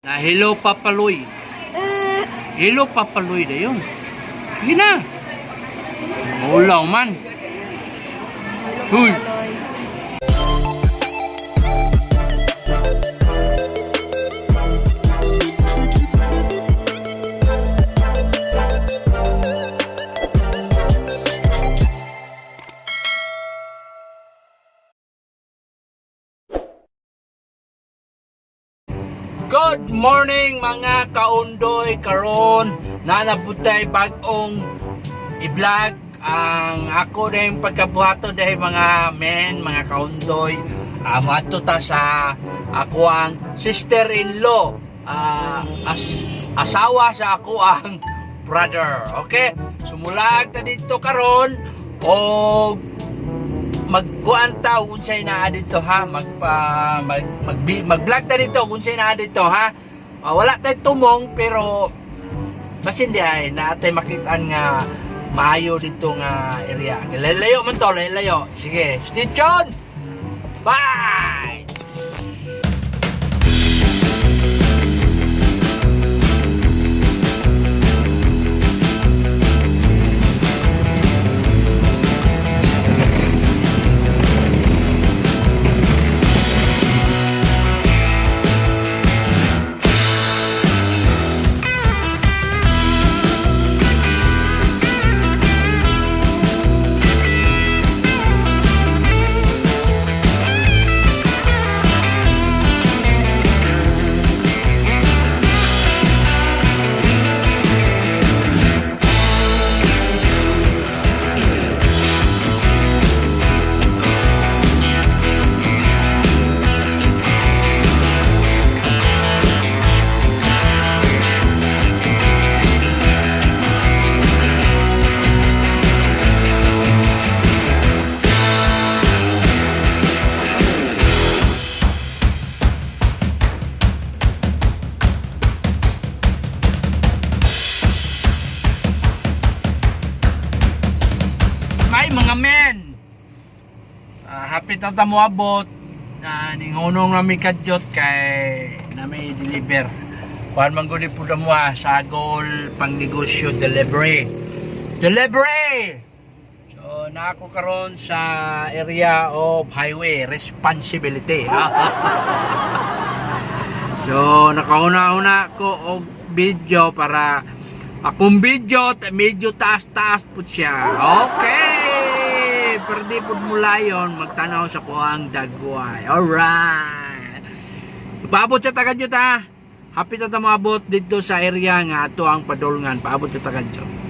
Na hello, Papaloy. Hello, Papaloy na yun. Sige na. Ulaw man. Huy. Good morning, mga kaundoy, karon nanaputay bagong i-vlog ang ako na yung pagkabuhato dahil, mga men, mga kaundoy, mato ta sa ako ang sister-in-law, asawa sa ako ang brother. Okay, sumulag ta dito karon og magkuan ta unsay naa dito, ha, magpa mag mag, mag-vlog ta dito kung unsay naa dito, ha. Wala tay tumong, pero basin di ay naa tay makitaan nga maayo dito nga area. Layo man to, layo. Sige, stay tuned. Bye. Ay, mga men. Happy tata mo abot. Ningunong nami kadyot kay nami deliver. Kuan man gud po mo sagol pang negosyo delivery. Delivery. So na ako karon sa area of highway responsibility. So nakauna-una ko og video para akong video medyo taas-taas po siya. Okay! Pero di po mula yon magtanaw sa kuang dagway. Alright! Paabot sa Tagadyot, ha. Happy ta ta moabot dito sa area nga ato ang padulngan. Paabot sa Tagadyot.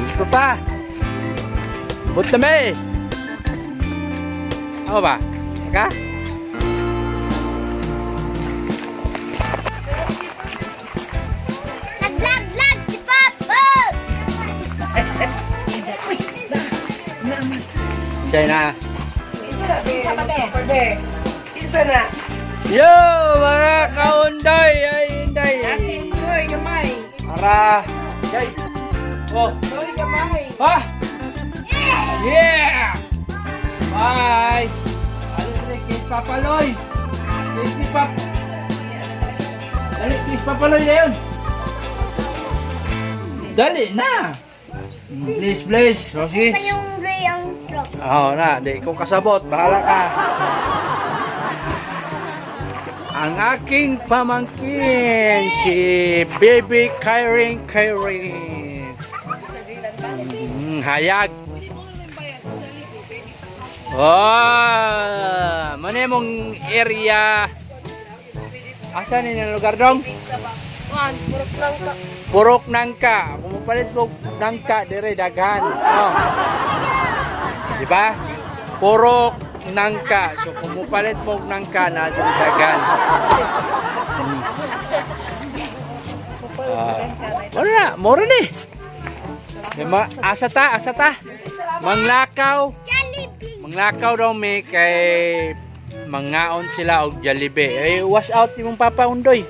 Gusto pa. Abot na may. Ako ba? Ka? Nag-vlog-vlog si Papa! Siya na. Pwede. Isa na. Yo, mga kaunday! Ay, inday! Natin ko'y gamay. Para! Yay! Oh! Sorry, gamay. Ha? Yeah! Bye! Ano na kay Papaloy? Kay Pap... Dali, kay Papaloy na yun! Dali na! Please, please. O, sige. Pa yung gray ang truck. Oo na, di ko kasabot. Bahala ka. Ang aking pamangkin, si Baby Kyring Kyring. Hayag. Oh, muna mong area. Asa ni ang lugar dong? Juan, purok lang ka. Purok nangka. Kung mupalit mo nangka dire daghan. Oh. Di ba? Purok nangka. So kung mupalit mo nangka na dire daghan. Ah, wala, moro ni. Di ba? Asa ta, asa ta. Manglakaw. Jollibee! Manglakaw daw mi kay mangaon sila og Jollibee. Eh, wash out imong papa Undoy.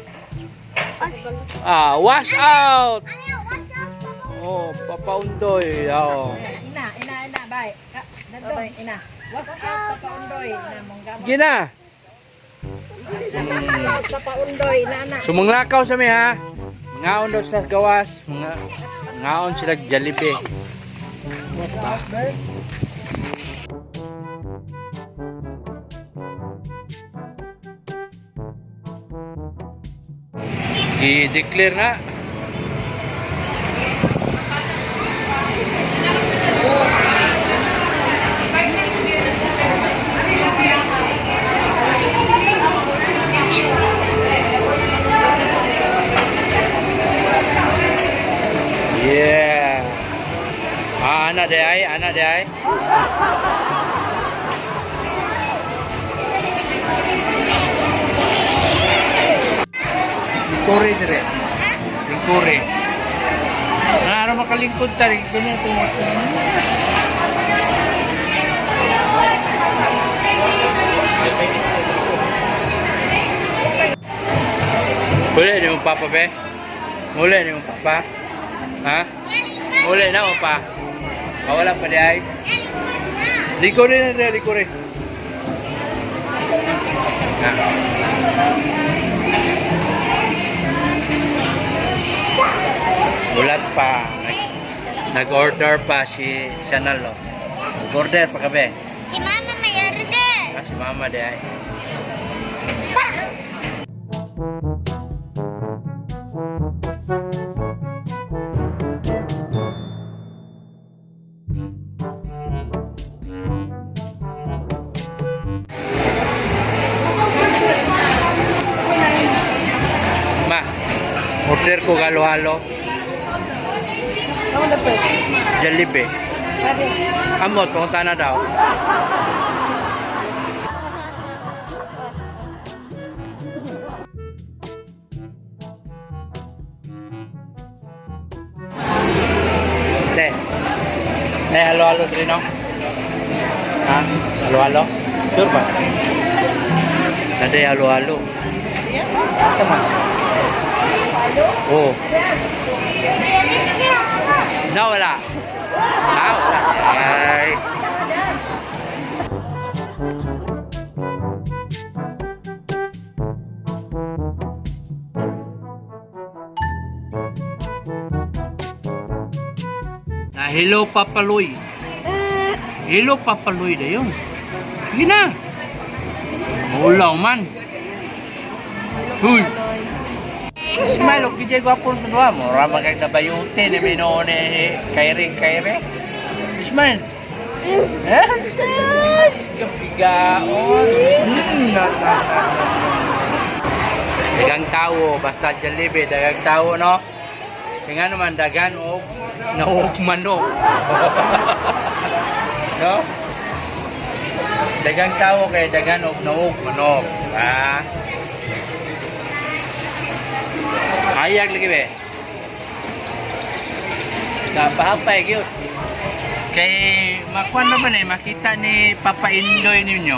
Ah, wash out. Ano, what's up, Papa? Oh, Papa Undoy. Oh. Ina, ina, ina, bay. Nandun, ina. What's up, Papa Undoy? Ina, mongga mo. Gina. Papa Undoy, ina, na. So manglakaw sa mi ha. Mangaon daw sa gawas, mga mangaon sila og Jollibee. I-declare na. Yeah. Ah, anak dia ay, anak dia ay. Lingkuri dire. Lingkuri. Ano makalingkod ta rin ganyan ito. Muli ni mong papa be? Muli ni mong papa? Ha? Muli na mo pa? Ah, wala pa di ay? Lingkuri na dire, lingkuri. Na. Ulat pa. Nag-order pa si Chanel. Oh. Nag-order pa kabe. Si Mama may order! Ah, si Mama di ay. Ma, order ko halo-halo. Ano na po? Jollibee. Sabi. Amot, pumunta na daw. Te. Eh, halo-halo diri no? Ha? Halo-halo? Sure ba? Nade halo-halo. Sama. Oh. No, wala. Ah, wala. Ay. Na hello Papaloy. Hello Papaloy na yun. Sige na. Maulaw man. Huy. Smile og gijay gwapo ng tuwa mo. Rama kay nabayute ni Minoone ni Kairing Kaire. Smile. Eh? Kapigaon. Na, na, na, na, na. Dagang tao, basta Jollibee, dagang tao, no? Kaya nga naman, dagan o naog manok. No? Dagang tao kay dagan og naog manok. Ha? Hayag lagi be. Napahapay gyud. Kay makuan naman eh makita ni Papa Indoy ninyo.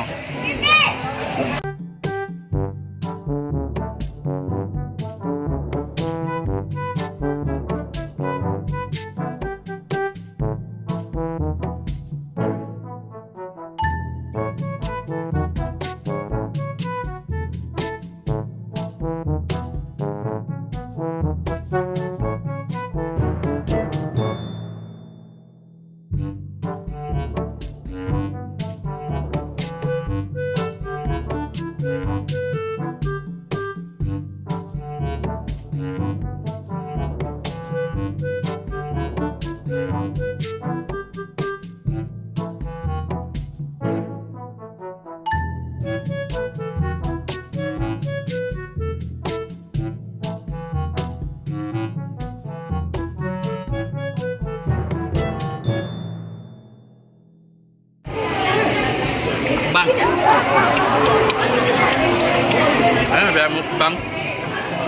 Ano ba mukbang?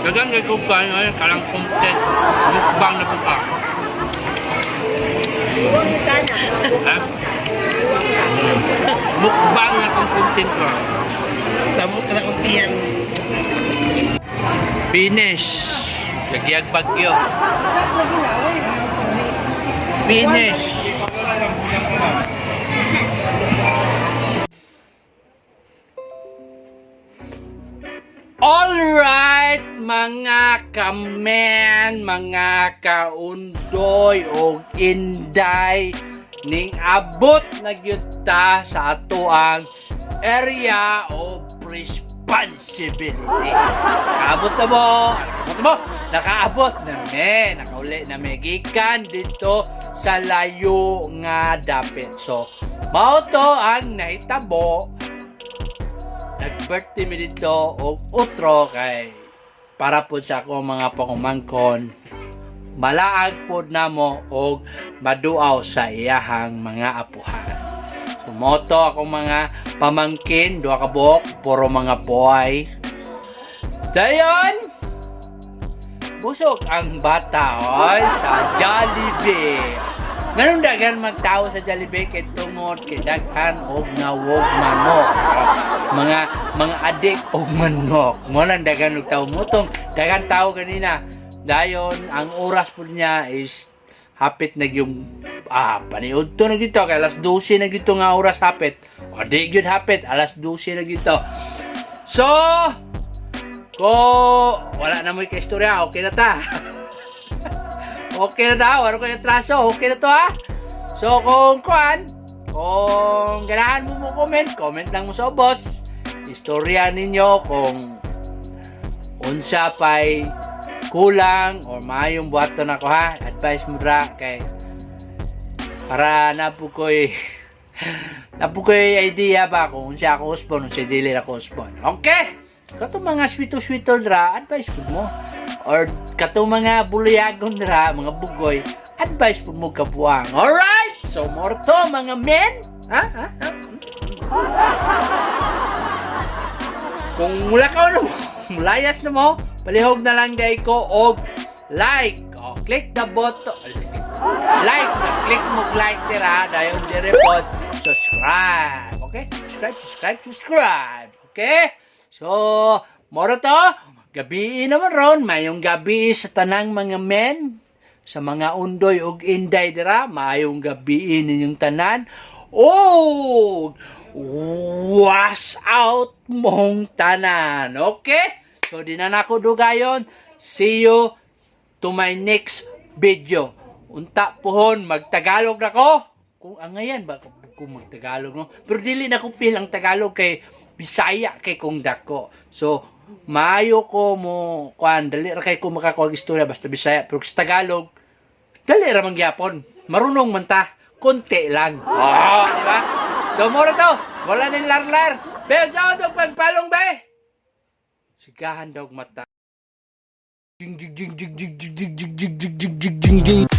Dagan kay kukan ay kalang content. Mukbang na buka. Ha? Mukbang na kong content ko. Samok na kong tiyan. Finish. Gagyag bagyo. Finish. Alright, mga kamen, mga kaundoy o inday ning abot na gyud ta sa ato ang area of responsibility. Nakaabot na mo! Nakaabot na mo! Nakaabot na me! Nakauli na me. Gikan dito sa layo nga dapit. So, mao to ang nahitabo. Nag-birthday mi dito og utro kay para po sa ako mga pangumangkon, malaag pod namo og maduaw sa iyahang mga apuhan. Sumoto akong mga pamangkin, duha ka buok, puro mga boy. Dayon, busog ang bata oy sa Jollibee. Ganun daghan magtao sa Jollibee kay tungod kay daghan og nawog manok. Mga adik og manok. Mo nang daghan og tao mutong daghan tao kanina. Dayon ang oras po niya is hapit na yung paniud to na gito kay alas 12 na gito nga oras hapit. O di gyud hapit alas 12 na gito. So, ko wala na mo'y kaistorya, okay na ta. Okay na ta, wala ko yung traso, okay na to ha. So kung kuan, kung ganahan mo mo comment, comment lang mo sa boss. Istorya ninyo kung unsa pa'y kulang or maayong buhaton ako ha. Advice mo ra kay para na po ko'y na po ko'y idea ba kung unsa ako usbon, unsa dili ako usbon. Okay? Katong mga swito-swito dra, advice pud mo. Or katong mga buliyagon dra, mga bugoy, advice pud mo kabuang. Alright? So, more to, mga men. Ha? Ha? Ha? Kung mula ka na mo, mulayas na mo, palihog na lang day ko og like. O, click the button. Like, na click mo like dira, dayon dire pod subscribe. Okay? Subscribe, subscribe, subscribe. Okay? So, moro to, gabi naman ron, mayong gabi sa tanang mga men, sa mga undoy ug inday dira, maayong gabi ninyong tanan. Oh, wash out mong tanan. Okay? So, di na nako dugayon. See you to my next video. Unta pohon, magtagalog na ko. Kung angayan ba kung magtagalog no? Pero dili na ko feel ang Tagalog kay Bisaya kay kong dako. So, maayo ko mo kuan dali ra kay ko makakuha og istorya basta Bisaya pero sa Tagalog dali ra man gyapon. Marunong man ta, konti lang. Oh, di ba? So mura to, wala ning larlar. Be, dog pagpalong be. Sigahan dog mata. Jing jing jing jing jing jing jing jing jing jing jing jing jing.